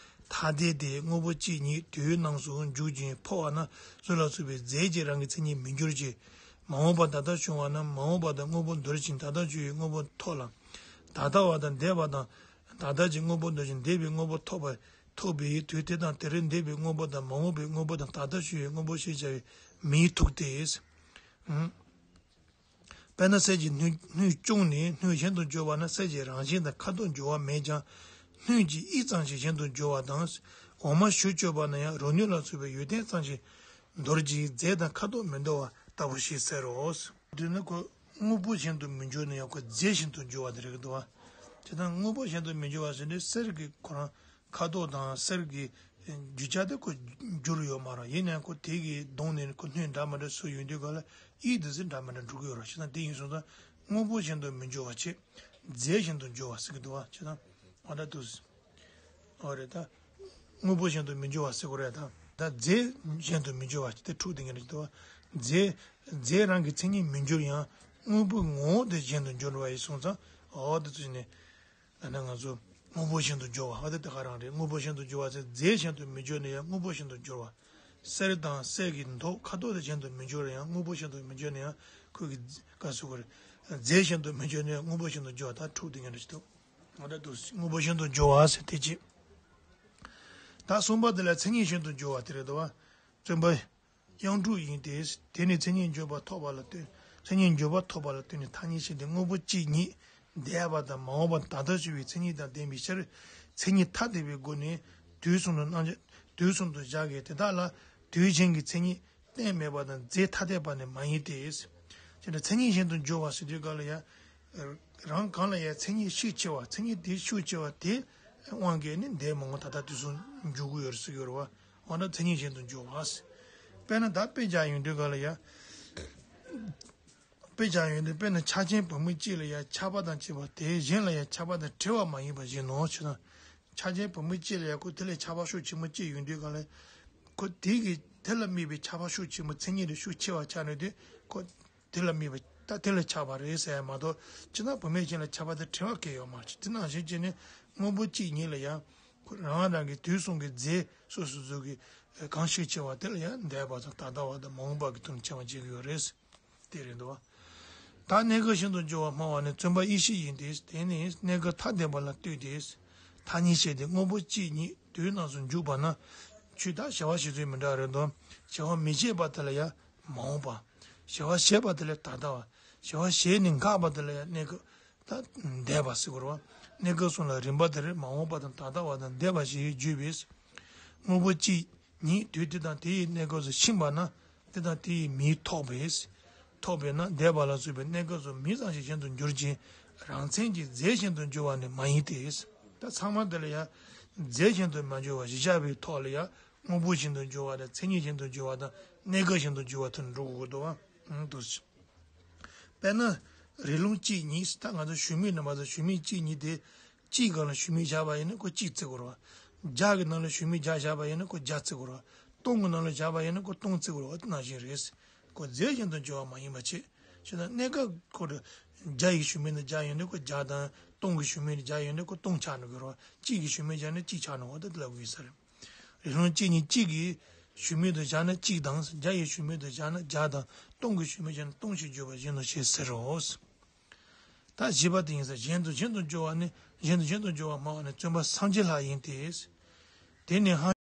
ཐ་དད་དེ་དངོས་པོ་གཅིག་ཉིད་དུས་ནམ་སུ་འཇུག་ཅིང་འཕོ་བ་ན་སོ་ལ་སོགས་པའི་རྫས་ཀྱི་རང་གི་མཚན་ཉིད་མི་འགྱུར་གྱི། མ་འོངས་པ་ད་ལྟ་བྱུང་བ་ན་མ་འོངས་པ་དང་དངོས་པོ་འདོར་ཞིང་ད་ལྟ་བྱུང་བའི་དངོས་པོ་ཐོབ་ལ། ད་ལྟ་བ་དང་འདས་པ་དང་། ད་ལྟ་གྱི་དངོས་པོ་འདོར་ཞིང་འདས་པའི་དངོས་པོ་ཐོབ་པ། ཐོབ་པའི་དུས་དེ་དང་དེར་འདས་པའི་དངོས་པོ་དང་མ་འོངས་པའི་དངོས་པོ་དང་ད་ལྟ་བྱུང་བའི་དངོས་པོ་ཞེས་བྱ་བའི་མིང་ཐོགས་ཏེ། དཔེར་ན་གསེར་གྱི་སྣོད་སྣོད་བཅུག་ནས་སྣོད་གཞན་དུ་འགྱུར་བ་ན་གསེར་གྱི་རང་བཞིན་དང་ཁ་དོག་འགྱུར་བ་མེད་ཀྱང་། སྣོད་ཀྱི་དབྱིབས་ཙམ་ཞིག་གཞན་དུ་འགྱུར་བ་དང་། འོ་མ་གཞུ་བཅོས་པ་ན་ཡང་རོ་སྣོད་ལ་སོགས་པའི་ཡོན་ཏན་ཙམ་ཞིག་འདོར་གྱི་རྫས་དང་ཁ་དོག་མི་འདོར་བ་ལྟ་བུ་ཞིག་ཟེར་རོ། དེ་ནི་ཁོ་དངོས་པོ་གཞན་དུ་མི་འགྱུར་ན་ཡང་ཁོ་རྫས་གཞན་དུ་འགྱུར་བ་དེ་རེད་འདུག་བ། དེ་དང་དངོས་པོ་གཞན་དུ་མི་འགྱུར་བ་ཟེར་ནས་གསེར་གྱི་ཁོ་རང་ཁ་དོག་དང་གསེར་གྱི་རྒྱུ་ཆ་དེ་ཁོ་འགྱུར་ཡོད་མ་རེད། ཡིན་ནའང་ཁོ་དེ་གི་གདོང་ནས་ཁོ་སྣོད་འདྲ་མི་འདྲ་བཟོས་ཡོང་དུས་ག་ལ་དབྱིབས་དེ་ཚོ་འདྲ་མི་འདྲ་འགྲོ་གི་ཡོད་རེད། བྱས་ཙང་དེ་ཡིན་སོང་ཙང་དངོས་པོ་གཞན་དུ་མི་འགྱུར་བ་བྱས་རྫས་གཞན་དུ་འགྱུར་བ་ཟེར་གི་འདུག་བ། བྱས་ཙང་ཨ་འདྲ་འདུག་ཨོ་རེད་ད། དངོས་པོ་གཞན་དུ་མི་འགྱུར་བ་ཟེར་གི་རེད་ད། ད་རྫས་གཞན་དུ་མི་འགྱུར་བ་དེ་འཁྲུག་དེ་ངེས་འདུག་བ། རྫས་རྫས་རང་གི་མཚན་ཉིད་མི་འགྱུར་ཡང་དངོས་པོའི་ངོ་བོ་དེ་གཞན་དུ་འགྱུར་བ་ཡིན་སོང་ཙང་ཨོ་དེ་ཚོ་ནས། ད་ནི་ང་ཚོ་དངོས་པོ་གཞན་དུ་འགྱུར་བ་ཨ་དེ་དེ་ག་རང་རེད། དངོས་པོ་གཞན་དུ་འགྱུར་བ་ཟེར་རྫས་གཞན་དུ་མི་འགྱུར་ན་ཡང་དངོས་པོ་གཞན་དུ་འགྱུར་བ། གསེར་དང་གསེར་གྱི་མདོག་ཁ་དོག་དེ་གཞན་དུ་མི་འགྱུར་ཡང་དངོས་པོ་གཞན་དུ་མི་འགྱུར་ན་ཡང་ཁོ་གི་ག་ཟེར་དགོས་རེད། རྫས་གཞན་དུ་མི་འགྱུར་ན་ཡང་དངོས་པོ་གཞན་དུ་འགྱུར་བ་ད་འཁྲུག་དེ་ངེས་འདུག་ཅི་འདུག་ང་འདྲ་འདུག་དངོས་པོ་གཞན་དུ་འགྱུར་བ་ཟེར་དེ་གཅིག་ད་གསུམ་པ་དེ་ལ་མཚན་ཉིད་གཞན་དུ་འགྱུར་བ་དེ་རེད་དོ། བརྩོན་པ། དབྱངས་འཁྲུག་ཡིན་ཏེ། དེ་ནི་མཚན་ཉིད་འགྱུར་བ་ཐོབ་པ་ལ་ལྟོས། མཚན་ཉིད་འགྱུར་བ་ཐོབ་པ་ལ་ལྟོས་ནས་ཐ་སྙད་བྱེད་དེ་དངོས་པོ་གཅིག་ཉིད་འདས་པ་དང་མ་འོངས་པ་ད་ལྟ་བྱུང་བའི་མཚན་ཉིད་དང་ལྡན་པའི་ཕྱིར། མཚན་ཉིད་ཐ་དད་པའི་སྒོ་ནས་དུས་གསུམ་དུ་རྣམ་དུས་གསུམ་དུ་བཞག་གི་དེ་དག་ལ་དུས་གཞན་གྱི་མཚན་ཉིད་གཏན་མེད་པ་དང་རྫས་ཐ་དད་པ་ནི་མ་ཡིན་ཏེ། དེ་ནི་མཚན་ཉིད་གཞན་དུ་འགྱུར་བ་ཟེར་དུས་ག་ལ་ཡང་། རང་གང་ལ་ཡང་མཚན་ཉིད་ཤུགས་ཆེ་བ་མཚན་ཉིད་དེ་ཤུགས་ཆེ་བ་དེ་ དབང་གིས་ནི་འདས་མ་འོངས་ད་ལྟ་དུས་གསུམ་འཇུག་གི་ཡོད་རེད་ཟེར་གྱི་ཡོད་རེད་བ། འོ་ན་མཚན་ཉིད་གཞན་དུ་འགྱུར་བ། དཔེར་ན་ད་དཔེ་བཞག་ཡོང་དུས་ག་ལ་ཡ། དཔེ་བཞག་ཡོང་དུས་དཔེར་ན་ཆ་ཅན་བུ་མོ་གཅིག་ལ་ཡ་ཆགས་པ་དང་བཅས་པ་དེ་གཞན་ལ་ཡ་ཆགས་པ་དང་བྲལ་བ་མ་ཡིན་པ་བཞིན་ནོ་ཞེ་ན། ཆ་ཅན་བུ་མོ་གཅིག་ལ་ཡ་ཁོ་དེ་ལས་ཆགས་པ་ཤུགས་ཆེན་པོ་གཅིག་ཡོང་དུས་ག་ལ། ཁོ་དེ་གི་དེ་ལ་དམིགས་པའི་ཆགས་པ་ཤུགས་ཆེན་པོ་མཚན་ཉིད་དེ་ཤུགས་ཆེ་བ་ཆགས་ནས་དུས་ཁོ། དེ་ལ་དམིགས་པ་ད་དེ་ལ་ཆགས་པ་རེད་ཟེར་ཡ་མ་གཏོགས་ཅི་ན་བུད་མེད་གཞན་ལ་ཆགས་པ་དེ་བྲལ་བ་གལ་ཡོད་མ་རེད། དེ་ནང་བཞིན་བྱས་ནས་དངོས་པོ་གཅིག་ཉིད་ལ་ཡང་ཁོ་རང་རང་གི་དུས་གསུམ་གྱི་རྫས་སོ་སོ་སོ་གི་གང་ཞིག་ཆེ་བ་དེ་ལ་ཡང་འདས་པ་དང་ད་ལྟ་བ་དང་མ་འོངས་པ་གི་དོན་ཆེ་བ་བྱེད་ཀྱི་ཡོད་རེད། དེ་རེད་འདུག་བ། ད་གནས་སྐབས་གཞན་དུ་འགྱུར་བ་སྨྲ་བ་ནི་བརྩོན་པ་ཡེ་ཤེས་ཡིན་ཏེ། དེ་ནི་གནས་སྐབས་ཐ་དད་པ་ལ་ལྟོས་ཏེ། ཐ་སྙད་བྱས་ཏེ་དངོས་པོ་གཅིག་ཉིད་དུས་རྣམས་སུ་འཇུག་པ་ན། ཆོས་ད་བྱ་བ་བྱེད་ཚུལ་མི་འདྲ་རེད་དོ། བྱ་བ་མི་བྱེད་པ་དེ་ལ་ཡང་མ་འོངས་པ། བྱ་བ་བྱེད་པ་དེ་ལ་ད་ལྟ་བ། བྱ་བ་བྱས་ནས་འགགས་པ་དེ་ལ་ཡང་གནས་སྐབས་ད་འདས་པ་ཟེར་དགོས་རེད་བ། གནས་སྐབས་གསུམ་ལ་རིམ་པ་དེ་རེད། མ་འོངས་པ་དང་ད་ལྟ་བ་དང་འདས་པ་ཞེས་བརྗོད་པས། དངོས་པོ་གཅིག་ཉིད་དུས་དེ་དང་དེ་ཡི་གནས་སྐབས་སུ་ཕྱིན་པ་ན། དེ་དང་དེ་ཡི་མིང་ཐོགས་པས། ཐོགས་པས་ན་འདས་པ་ལ་སོགས་པའི་གནས་སྐབས་སུ་མིང་ཙམ་ཞིག་གཞན་དུ་འགྱུར་ཅིང་། རང་མཚན་གྱི་རྫས་གཞན་དུ་འགྱུར་བ་ནི་མ་ཡིན་ཏེ། ད་ཚང་མ་དེ་ལ་ཡང་རྫས་གཞན་དུ་མ་འགྱུར་བ་གཞི་བཞག་པའི་ཐོག་ལ་ཡང་དངོས་པོ་གཞན་དུ་འགྱུར་བ་དང་མཚན་ཉིད་གཞན་དུ་འགྱུར་བ་དང་གནས་སྐབས་གཞན་དུ་འགྱུར་བ་དེ་འགྲོ་དགོས་འདུག་བ། འདུག་དཔེར་ན། རི་ལུང་གཅིག་ཉིད། ད་ང་ཚོ་ཞུ་མིག་རྣམ་པ་ཚོ་ཞུ་མིག་གཅིག་ཉིད་དེ། གཅིག་སྒང་ལ་ཞུ་མིག་བཞག་པ་ཡིན་ན་ཁོ་གཅིག་བརྩི་དགོས་རེད་བ། བརྒྱ་གི་ནང་ལ་ཞུ་མིག་བརྒྱ་བཞག་པ་ཡིན་ན་ཁོ་བརྒྱ་བརྩི་དགོས་རེད་བ། སྟོང་གི་ནང་ལ་བཞག་པ་ཡིན་ན་ཁོ་སྟོང་བརྩི་དགོས་རེད་བ། དེ་ནང་བཞིན་རེད། ཁོ་རྫས་གཞན་དུ་འགྱུར་བ་མ་ཡིན་པ་བྱས། ཞེ་ན་གནས་སྐབས་ཁོ་རེ་བརྒྱ་ཡི་ཞུ་མིག་ནི་བརྒྱ་ཡིན་ན་ཁོ་བརྒྱ་དང་། སྟོང་གི་ཞུ་མིག་ནི་བརྒྱ་ཡིན་ན་ཁོ་སྟོང་ཆགས་འགྲོ་གི་རེད་བ། གཅིག་གི་ཞུ་མིག་བཞག་ན་གཅིག་ཆགས་འགྲོ་བ་དེ་དེ་ལ་དགོས་ས་རེད། རི་ལུང་གཅིག་ཉིད་གཅིག་གི་ཞུ་མིག་ཏུ་བཞག་ན་གཅིག་དང་། བརྒྱ་ཡི་ཞུ་མིག་ཏུ་བཞག་ན་བརྒྱ་དང་། སྟོང་གི་ཞུ་མིག་བཞག་ན་སྟོང་ཞེས་བརྗོད་པ་བཞིན་ནོ་ཞེས་ཟེར་རོ། ད་བཞི་པ་དེ་ཡིན་ས། གཞན་དུ་གཞན་དུ་འགྱུར་བ་ནི། གཞན་དུ་གཞན་དུ་འགྱུར་བ་སྨྲ་བ་ནི་བརྩོན་པ་སངས་རྒྱས་ལྷ་ཡིན་ཏེ། དེ་ནི་ཧ།